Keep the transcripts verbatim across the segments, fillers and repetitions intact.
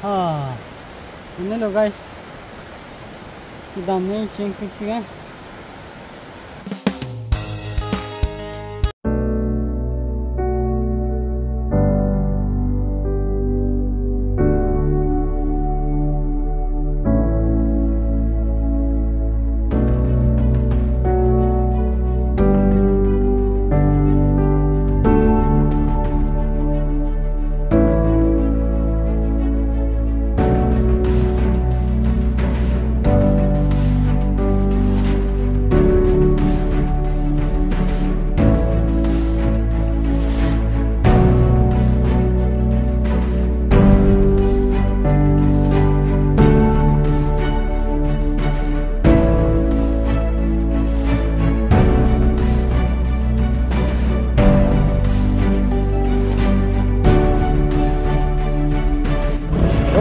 Ah, ini lo guys. Kedam nangcheng pikpik, eh.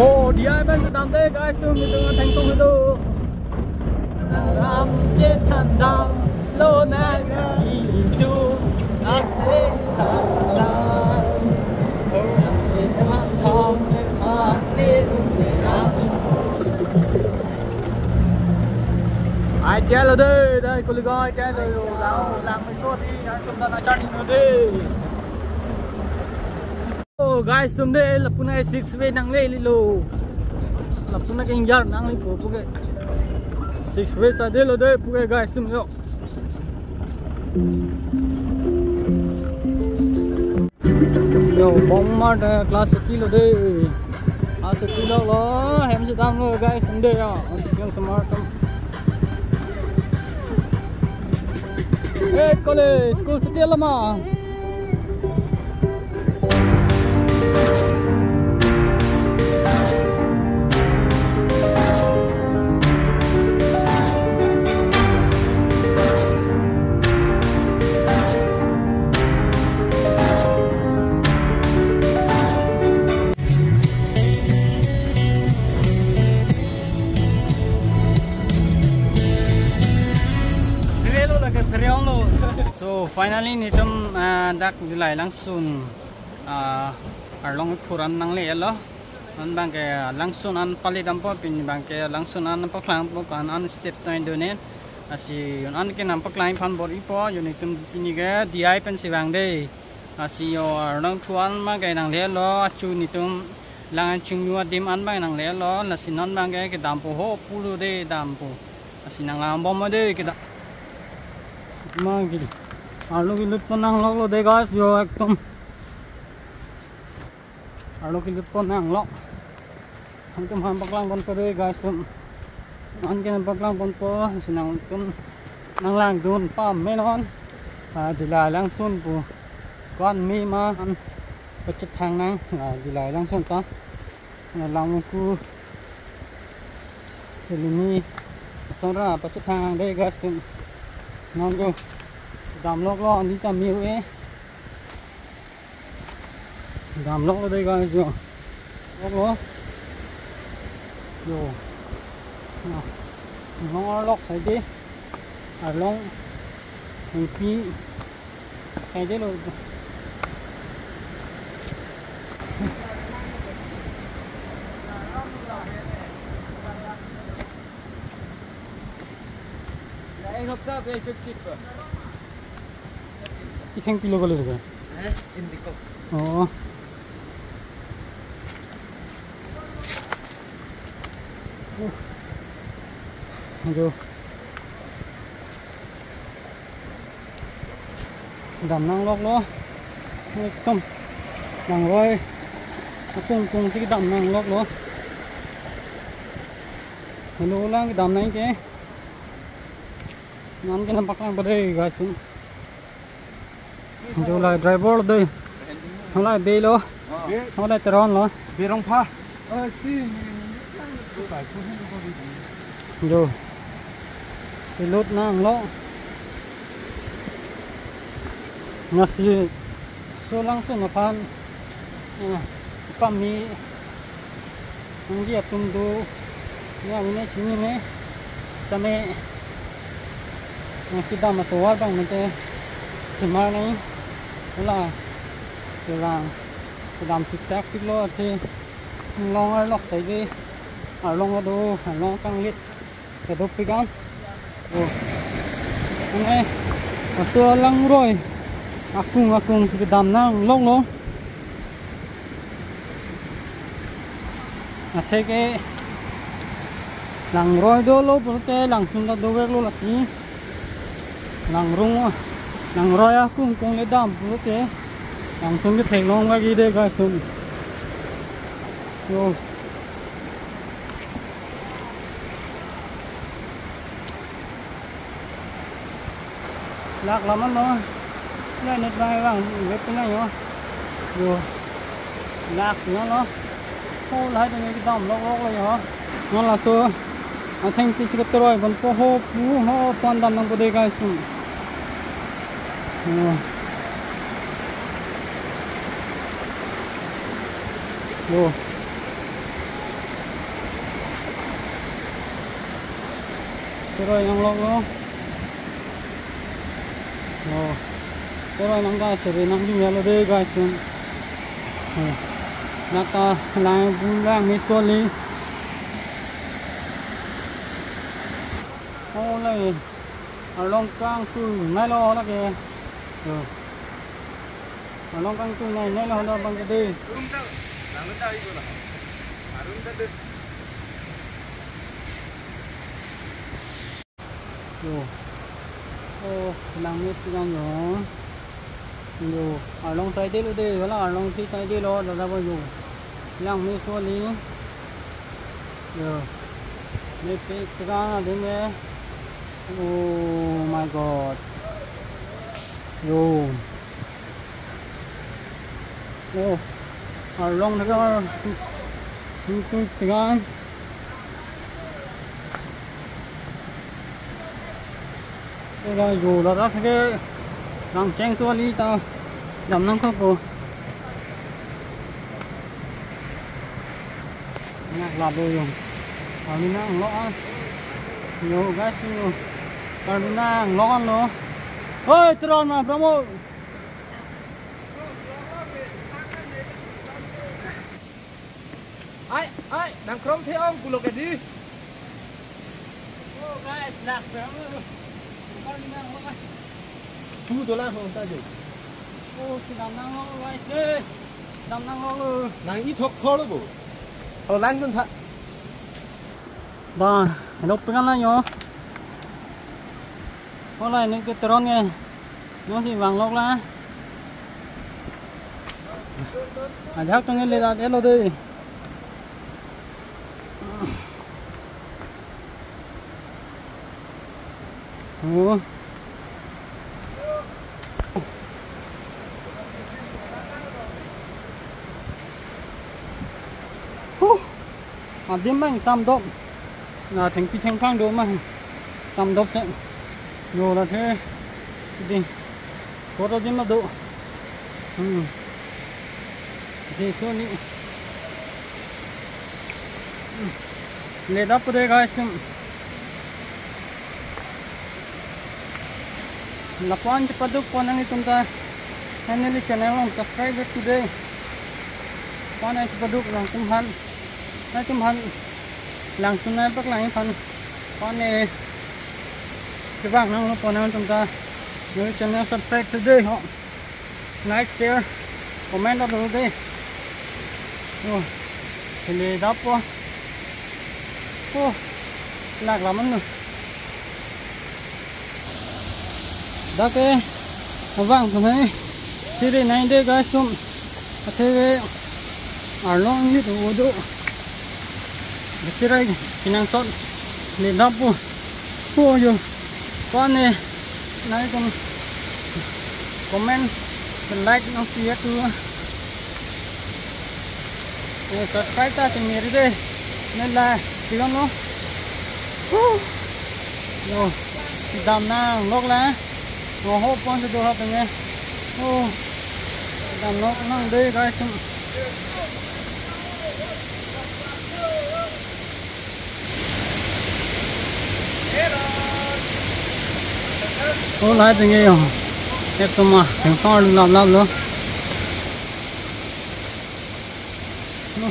Oh, D I pen sedam de guys, tum itu thengtung itu. Ram chethan damlo na itu, ase than dam. Ai jalo de, dai kuligai jalo, lang lang mai so di, ang tum na charging de. Oh guys, tum de lapu na six way nanglelo. Lapu na kengjar nanglepo puke. Six way sa de lo de puke guys, tum yo. Yo, bomar de class suti lo de. Ah, suti lo lo, hem sedam lo guys, tum de ya. Yang smart tum. Eh, college, school suti lama. So finally netum, ah, dak Dillai Langsun, ah, arlong phuran nanglelo. Non bangke Langsun an pali dampo, pini bangke Langsun an paklangpo, ko-an an step toin donen. Lasi un an ke nangpaklang aphan bor-ipo, yo netum pini ke D I pen si vang de. Lasi yo arlong phuran bangke nanglelo, achu netum lang chinglu adim an bang nanglelo, lasi non bangke kedampo ho pulo de dampo. Lasi nanglangbom de kedam. Magi. Arlo kelutpo nangloklo de guys, yo ekdom. Arlo kelutpo nanglo. Nangtum aphan paklang ponpo de guys, tum. An ke nangpaklang ponpo, si nangtum nanglangdun pame non. Ah, Dillai Langsun pu. Ko-an me ma an pachethang nang, ah, Dillai Langsun ta. Nang lang ku. Selimi. Sonra pachethang nang de guys, tum. Nang yo. Damloklo, ani ta me-o e. Damloklo de guys, yo. Loklo. Yo. Na. Long arlok sai de. Arlong. Hengpi. Sai de lo. एक हफ्ता पे चुप चुप। Itheng pilo kali ke? Eh, chinti ko. Oh. Uh. Aduh. Dam nangloklo. Ekdom. Nangroi. Akung kung si dam nangloklo. Helo lang dam nang ke. An ke nangpaklang ponpo de guys. Yo la driver lo de. Halai Bey lo. Bey. Halai Teron lo. Bey Rongpha. Yo. Kelut nanglo. Lasi so Langsun aphan. Ah, pame nangji atum do. Ne amine chinine. Sitame nangkedam atovar abang mate semar nai. Hala. Kelang. Kedam siksak piklo ate. Arlong arlok sai ke, arlong kedo, arlong kanglit kedo pigan. Oh. Ane, laso langroi akung akung si kedam nangloklo. Atheke langroi dolo pulote langsun ta doveklo lasi. Langrung, langroi akung akung le dam pulote langsun ketheklong lagi de guys, tum. Yo. Lak lam anlo. Ya, net bang bang wet pina yo. Yo. Lak yo lo. Oh, lahai dong kedam loklok lo yo. Non laso athengpi si keteroi ponpo ho pu ho pon dam nangpo de guys, tum. Yo. Yo. Teroi nangloklo. Oh. Teroi nang guys, seri nang ding lo de guys, tum. Oh. Nata lang bung lang ni soli. Oh, le. Arlong kangtui nailo lake. Oh. Arlong kangtui nai, nailo hala bang gede. Yo. Oh, langmepik an yo. Yo, arlong saidelo de, hala arlong si saidelo, dada bo yo. Langme soli. Yo. Mepik an adim de. Oh my God. Yo. Oh, arlong thakar. Tum tum pigan. Ega yo, ladak ke langcheng soli ta dam nangkokpo. Nang labo yo. Armi nanglok an. Yo guys, yo. Armi nanglok anlo. Oi, Teron ma, Brahmo. Ai, ai, nang krom the ong pulo ke di. Oh, guys, nak berapa? Bukan lima orang. Tu dolar ho ta jo. Oh, si dam nanglo, guys, eh. Dam nanglo. Nang i thok thor lo bo. Hala lang dun tha. Ba, hello, pengan la yo. Hala, ini ke Teron ke. Nangsi vanglok la. Ajak tong le dat elo de. Oh. Huh. Adim bang samdop. Na thengpi thengphang do ma. Samdop se. Yo la the. Ding. Photo adim ma do. Hmm. Ding so ni. Hmm. Le dap de guys, tum. Lapu-an chepaduk pon nanglitum ta. Finally channel along subscribe back today. Pon ai chepaduk nangtum aphan. Nangtum aphan langsun nangpaklang aphan. Pon e. Kevang nanglo pon nangtum ta. Neli channel subscribe today ho. Like, share, comment up dei. Oh, le dap po. Oh, lak lam anlo. Dak ke, abang tumhai. Siri nai de guys, tum. Athe ke arlong ni tu do. Bichirai kenangsot le dap po. Oh, yo. Pon e, nangtum comment, like nang share tu. Eh, subscribe ta chingmiri de. Nela, tigam lo. Huh. Yo, dam nanglok la. Ngo ho pon si do ha penge. Oh. Dam nok nang de guys. Oh, lahai penge yo. Etum ma, thengsong lap lap lo. No.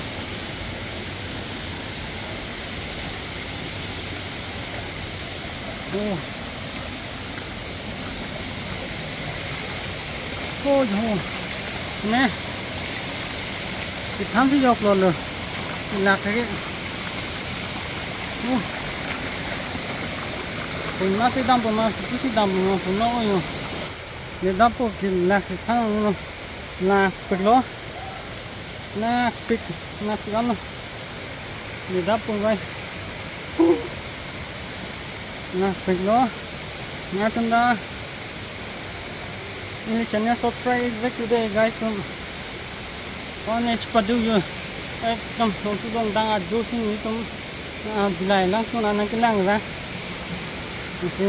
Oh. Oh, jo. Ne. Kethan si joklo lo. Lak ke. Oh. Pun ma si dam, pun ma si dam, pun ma pun lo yo. Ne dam po ke lak kethan lo. Nakpiklo. Nakpik, nakpik ano. Nidap po, guys. Nakpiklo. Nangtum ta neli channel subscribe back today, guys. Tum. One H padu yo. Ekdom song sudong dang ajo sing ni tum. Ah, bilai langsun anang kelang ra. Oke.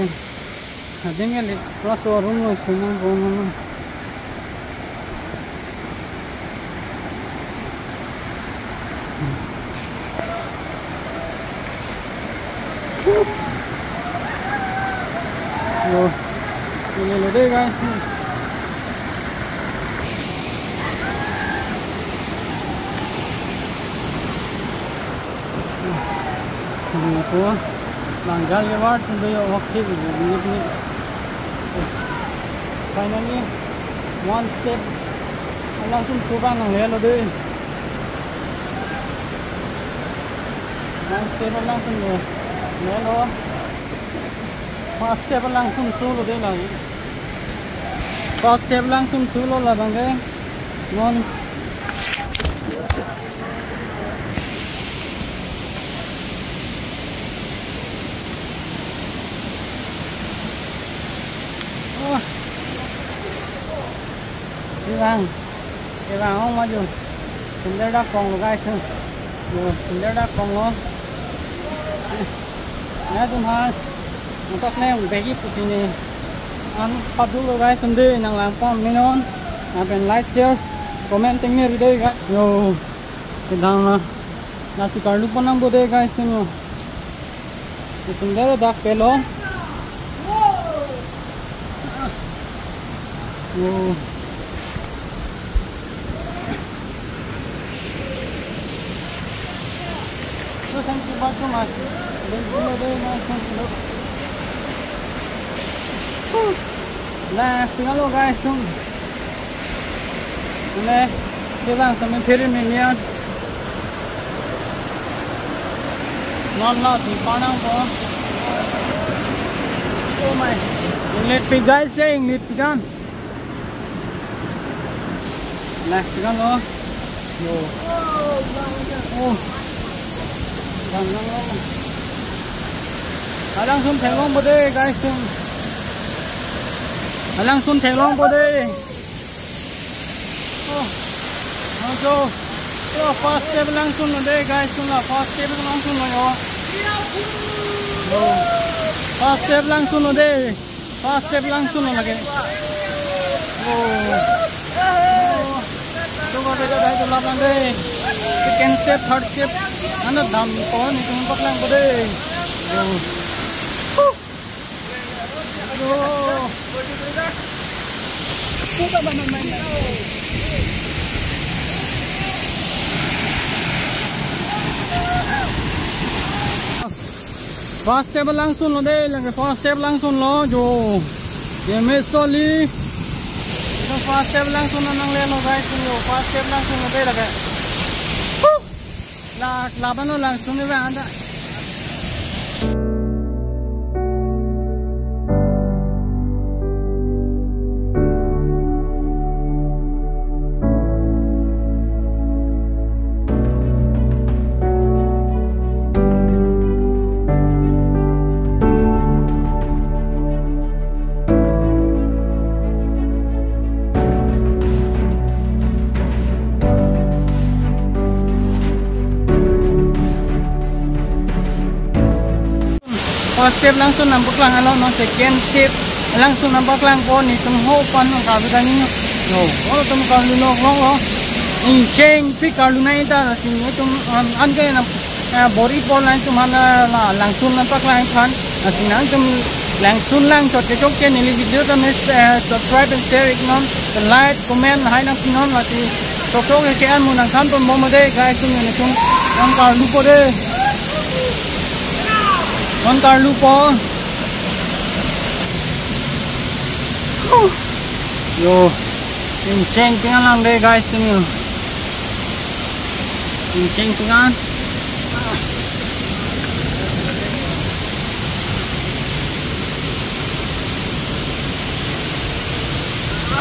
Ading ya le, plus showroom lo sunang bono. Yo. Ini lo deh, guys. Ini po, langgal ya war, tum do yo, okay, ini, ini. Finally, one step, langsun subang nanglelo deh. One step langsun nanglelo. First step langsun sulo deh lagi. First step langsun sulo labang ke. Non. Oh. Kevang. Kevang ong maju. Sandal dak konglo, guys. Yo, sandal dak konglo. Nangtum ha. Nangtum le begi pusi ne. An padu lo, guys, sandal nanglang pon minon. Lapen like, share, comment ting ne ri deh, guys. Yo. Kedang na. Lasi karlu pon nangpo deh, guys, yo. Sandal dak pelo. Oh. So, thank you, bathroom, ah. Thank you, very nice, thank you. Whew. Nah, tinggal lo, guys, tum. Ini, kita langsung main piring ini ya. Non lo, si panang po. Oh my. Inglit pi, guys, ya, inglit pi kan. Nah, pi kan lo. Yo. Oh. Bang, bang, bang. Alangsun theklongpo deh, guys, tum. Alangsun theklongpo deh. Oh. Ajo. Yo, first step langsun lo deh, guys, tum la. First step langsun lo yo. Yo. First step langsun lo deh. First step langsun lo lake. Oh. Oh. Coba beda dah itu belakang deh. Second step, third step. Anat dampo, netum paklangpo deh. Oh. Huh. Aduh. Coba mana main. First step langsun lo deh, lake first step langsun lo, jo. Ye me soli. Ito first step langsun lo nanglelo, guys, yo. First step langsun lo deh lake. Huh! La, laban lo langsun ni ba anda. First step langsun nangpaklanglo, non second step langsun nangpaklangpo, netum ho pan nang kabi kani no. No, ho tum karlu nok long lo. Ingcheng pi karlu nai ta, lasi netum an, an ke nang, eh, bor-ipo, nangtum han, eh, la langsun nangpaklang aphan. Lasi nangtum langsun lang chot kechok ke neli video ta mes, eh, subscribe and share iknon, like, comment hai nangpinon, lasi chokchok ke an mo nangthan pon mo deh, guys, tum netum. Non karlupo deh. Non karlupo. Yo, ingcheng pin an lang dei guys, tumi. Ingcheng pin an.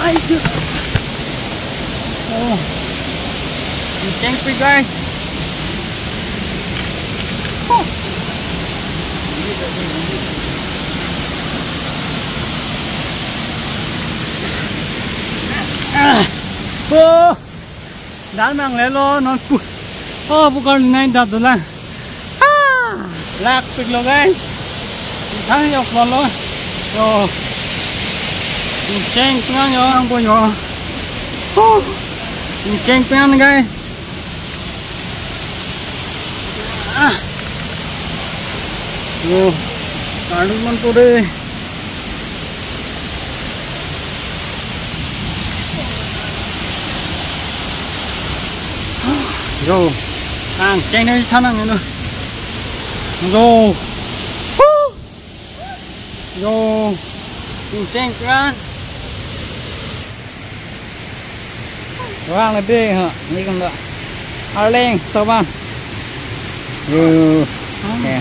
Ay, oh, ingcheng pin guys. Oh. Ah. Oh. Dan mang lelo non pu. Oh, pukar nai dat dolang. Ah, lak piklo guys. Thang yok lo lo. Yo. Ingcheng pin an yo, ang po yo. Oh. Ingcheng pin an guys. Ah. Yo. Karlu man po dei. Yo. Ang cheng nai thanang lo. Yo. Hu. Yo. Ingcheng pin an. Vang le be ha, ni kan da. Arleng, Soban. Yo. Ah. Ya.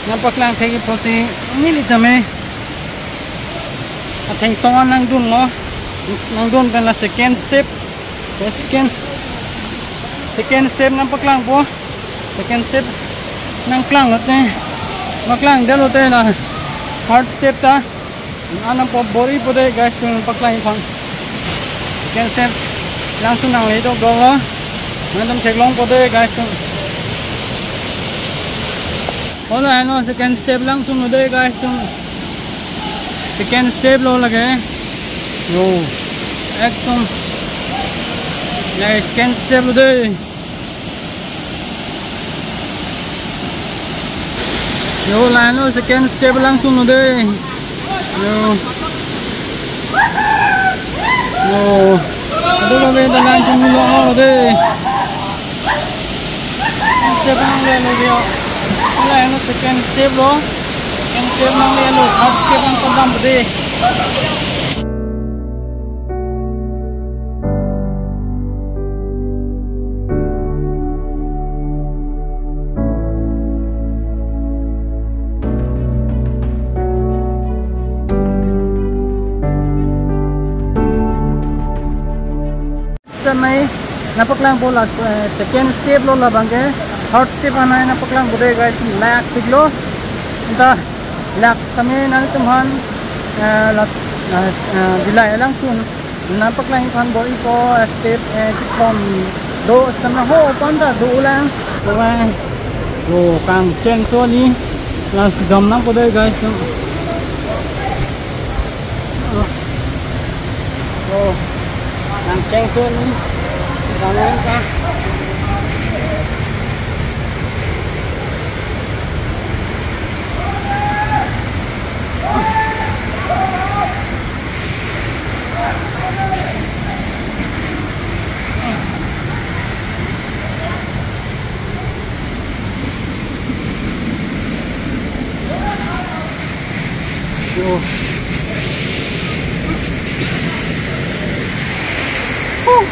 Nangpaklang thek-ik pusi, neli tame. Atheng song an nangdun lo. Nangdun pen la second step. Second. Second step nangpaklangpo. Second step nangklang lote. Paklang det lote la. Third step ta. Anam po bor-ipo dei guys, tum paklang iphan. Second step langsung nangle do dolo. Nangtum theklongpo dei guys tum. Hala heno second step langsung lo dei guys tum. Second step lo lake. Yo. Ekdom. Ya, second step lo dei. Yo, la heno second step langsung lo dei. Yo. Yo. Aduh, kami ta langsung lo dei. Step nanglelo yo. La heno second step lo. Second step nanglelo. Third step nangpadam dei. Samai nangpaklangpo la, eh, second step lo labang ke, third step anai nangpaklangpo dei guys, lak piklo. Anta lak samai nangtum aphan, eh, la, eh, eh, bilai langsung nangpaklang iphan bor-ipo, eh, step, eh, chikpom do, samna ho pon ta dolang. Dolang. Lo kangcheng so ni, la sidam nangpo dei guys. Oh, nangcheng so ni. Jangan ka. Yo. Huh.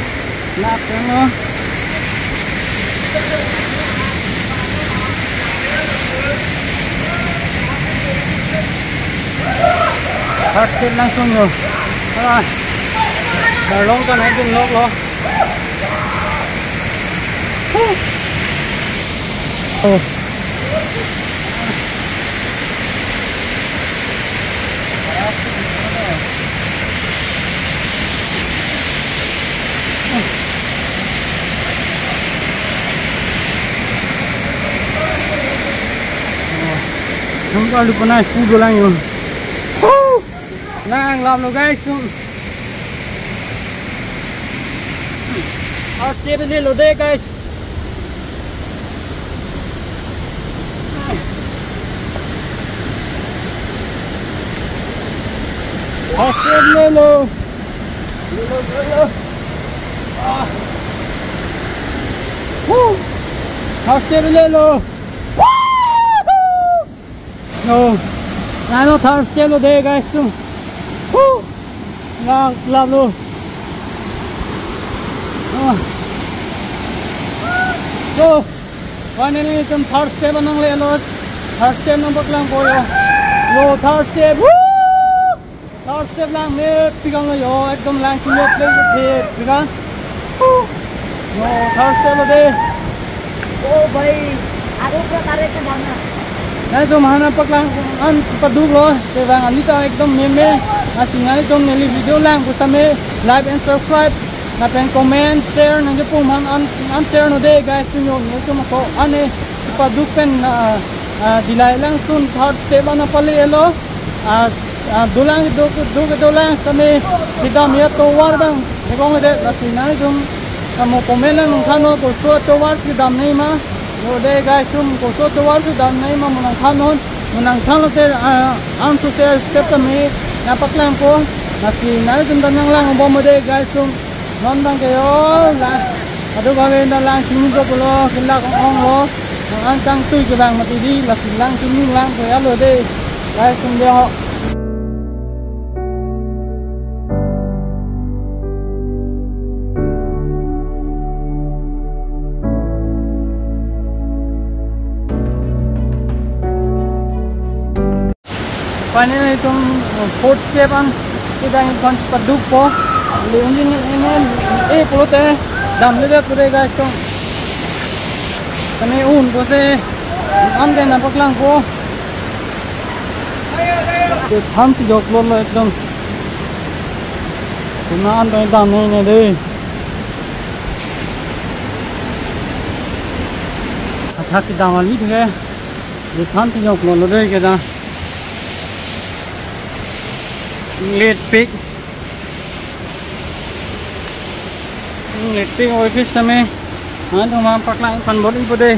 Nak, ano? Third step langsung lo. Ah. Arlong kanai dun nok lo. Huh. Oh. Nang kalu panai pu dolang yo. Huh! Nang lam lo guys. Third step le lo dei guys. Third step lelo. Lelo, lelo. Ah. Woo! Third step lelo. Woo! No. Nano third step lo de guys, tum. Huh. Lak, lak lo. Ah. So, finally, tum third step nang le lo. Third step nang paklang ko yo. Yo, third step. Woo! Third step lang mepik ang lo yo. Ekdom lang tum mepik ang. Huh. Yo, third step lo de. Oh, bhai. Aru pra tare ka dam na. Nai tum hana paklang an paduk lo. Te bang ani ta ekdom meme. Lasi nai tum neli video lang pusitame like and subscribe. Lapen comment, share nangkepum an, an, an share non de guys, tum yo, neli tum ko ane paduk pen, ah, ah, Dillai langsun third step an pale lo. Ah, ah, dolang, do, do, dolang sitame kedam ya tovar bang. Dekong de, lasi nai tum, ah, mo comment lang nangthan non, koso tovar si damnei ma. Yo de guys, tum koso tovar si damnei ma mo nangthan non. Mo nangthan lote, ah, an so step tame nangpaklang ko. Lasi nai tum ta nanglang bom de guys, tum. Non bang ke yo la. Adu kami na lang sini ko pulo kila kong ong lo. Nang an tang tui ke bang mati di, lasi lang sini lang ko ya lo de. Guys, tum de ho. Finally, tum, uh, fourth step an, kita ingkon paduk po. Le engine ini, eh, pulote damle de pure guys, tum. Kami un ko se, an den nangpaklang po. Te than si jok lo lo ekdom. Kuna an den damnei ne de. Athak kedam ali the. Te than si jok lo lo de keda. Letpik. Letpik office tame. Anu ma paklang pan bor ipo de.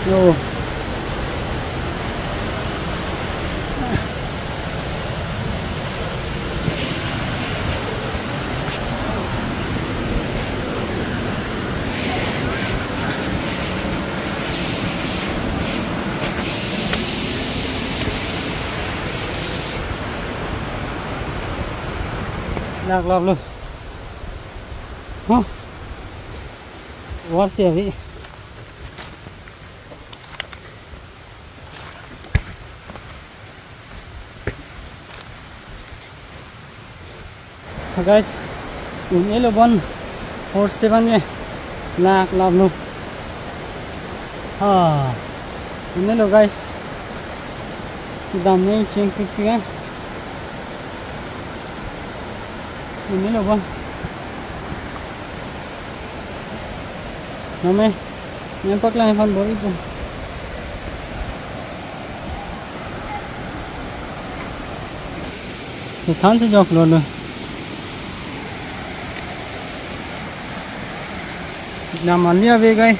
Yo. Lak lak lo. Huh. War si avi. Guys, un-e lo bon fourth step an ke lak lak lo. Ha, un-e lo guys. Damnei chengpik pik an. Un-e lo bon. Name, name paklang aphan bor ipo. Te than si jok lo lo. Dam ali ave guys.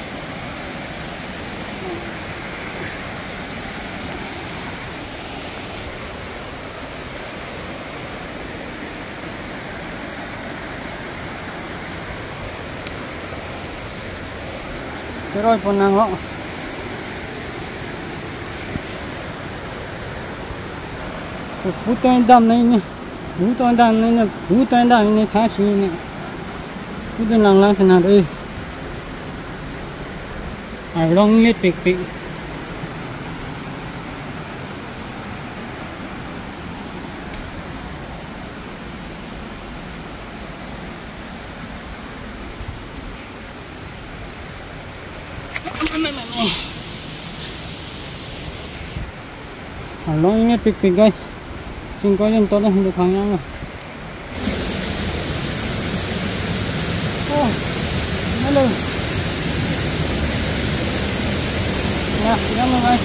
Keroi pon nang lo. Putoi damnei ne. Putoi damnei ne. Putoi damnei ne tha si ne. Putoi lang lang sena de. Arlong letpik pik. Arlong letpik pik guys. Chingkoi jen to dah hindu khang yang lah. Oh, hello. Nah, yang lah guys.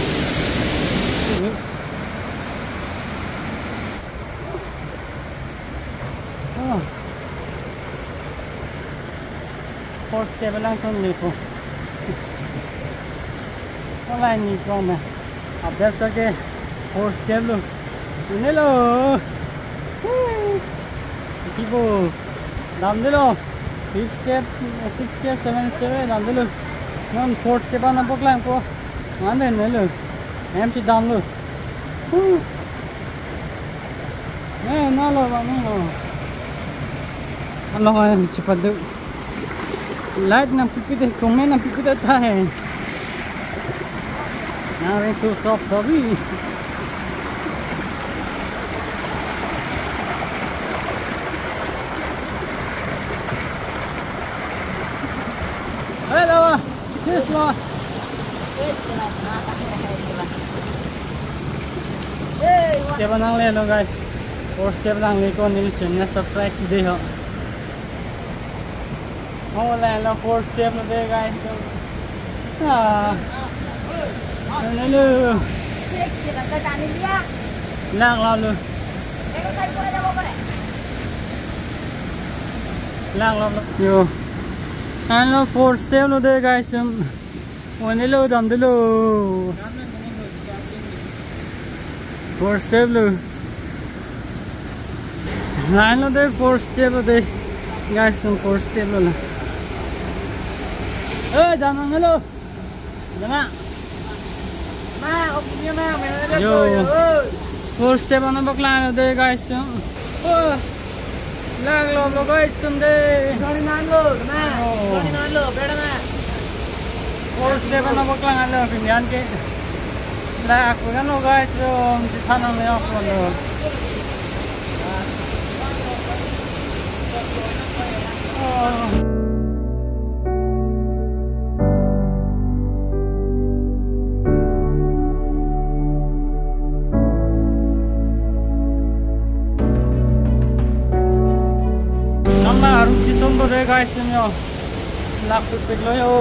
Oh. Fourth step lang son ni po. Online ni po na. Update sa ke fourth step lo. Ini lo. Hei. Isi po. Damde lo. Six step, six step, seven step, eh, damdelo. Non four step an nangpaklangpo. Ngan den melo. Em si damlo. Huh. Eh, nalo ba, nalo. Ano, eh, cepat do. Like nangpipi dei, comment nangpipi dei ta he. Nang reng so sop sobi. Hello, Tesla. Step an nanglelo guys. Four step nangle ko neli channel subscribe dei ho. Oh, la la four step lo dei guys. Ah. Hello. Lang lang lo. Lang lang lo. Yo. Ano four step lo dei guys. Um, one lo damdelo. Four step lo. Nine lo dei, four step lo dei. Guys, nang four step lo la. Eh, damnang lo. Dama. Ma, oke dia ma, main aja. Yo. Four step an nangpaklang lo dei guys. Oh. Lang lo lo guys, tum dei. Gari nan lo, dama. Oh. Gari nan lo, beda ma. Four step an nangpaklang lo, pinjan ke. Lang aku kan lo guys, lo, di sana ni aku lo. Oh. Nangma arum chison bade guys, yo. Lak pipik lo yo.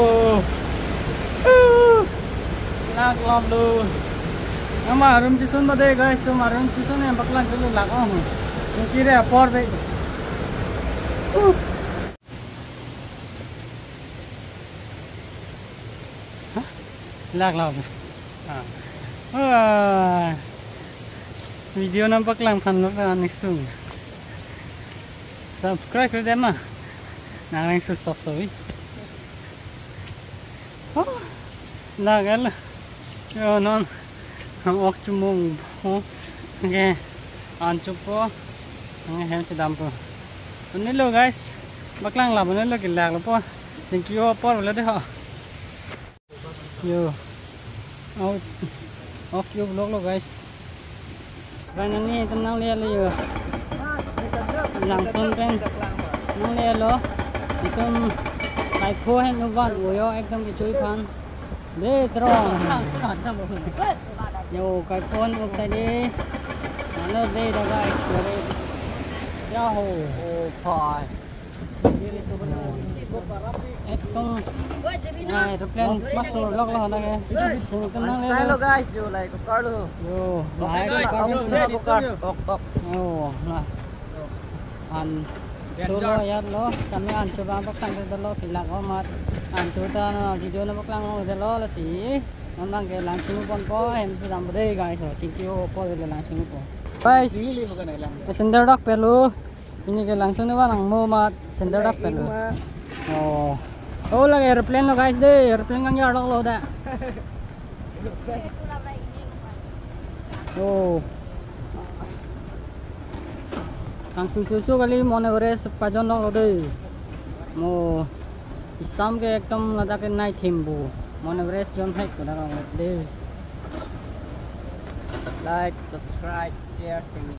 Lak lom lo. Nangma arum chison bade guys, yo, arum chison em paklang dulu lak ong. Kiri apor be. Uh. Hah? Lak lak. Ah. Wah. Video nangpaklang than lo ka anisung. Subscribe kri dei ma. Nang reng so sop sobi. Oh. Lak el. Yo non. Hang ok chumong. Oh. Oke. An chupo. Hang hem si dampo. Unelo guys. Paklang la unelo kelak lo po. Thank you apor lo dei ho. Yo. Oh. Ok, yo vlog lo guys. Finally, itum nanglelo yo. Langsun pen nanglelo. Itum kaipho hem uban uyo ekdom kechui phan. Dei tron. Yo, kaipho hem upsai dei. Nalo dei da guys, dei. Yahoo. Oh, bhai. Ekdom, eh, aeroplane masuk lok lo na ke. Sini kenal ya. Style lo guys, yo like car lo. Yo, like guys, car yo, lo. Yo, tok, tok. Yo, nah. An solo ya lo, kami an chuba bak tang dolo kelak amat. An chuta na video nangpaklang dolo lasi. Nang ke langsung ponpo, hem si dampo dei guys. So, thank you apor le langsung po. Guys, sandal dak pelo. Pini ke langsung ni ba nangmo amat sandal dak pelo. Oh. Oh, lake aeroplane lo guys dei, aeroplane kangjar lok lo da. Oh. Kangtui susu kali Mount Everest pajon lok lo dei. Mo isam ke ekdom ladak ke nai thim bu. Mount Everest jon hai ko da lok lo dei. Like, subscribe, share, kami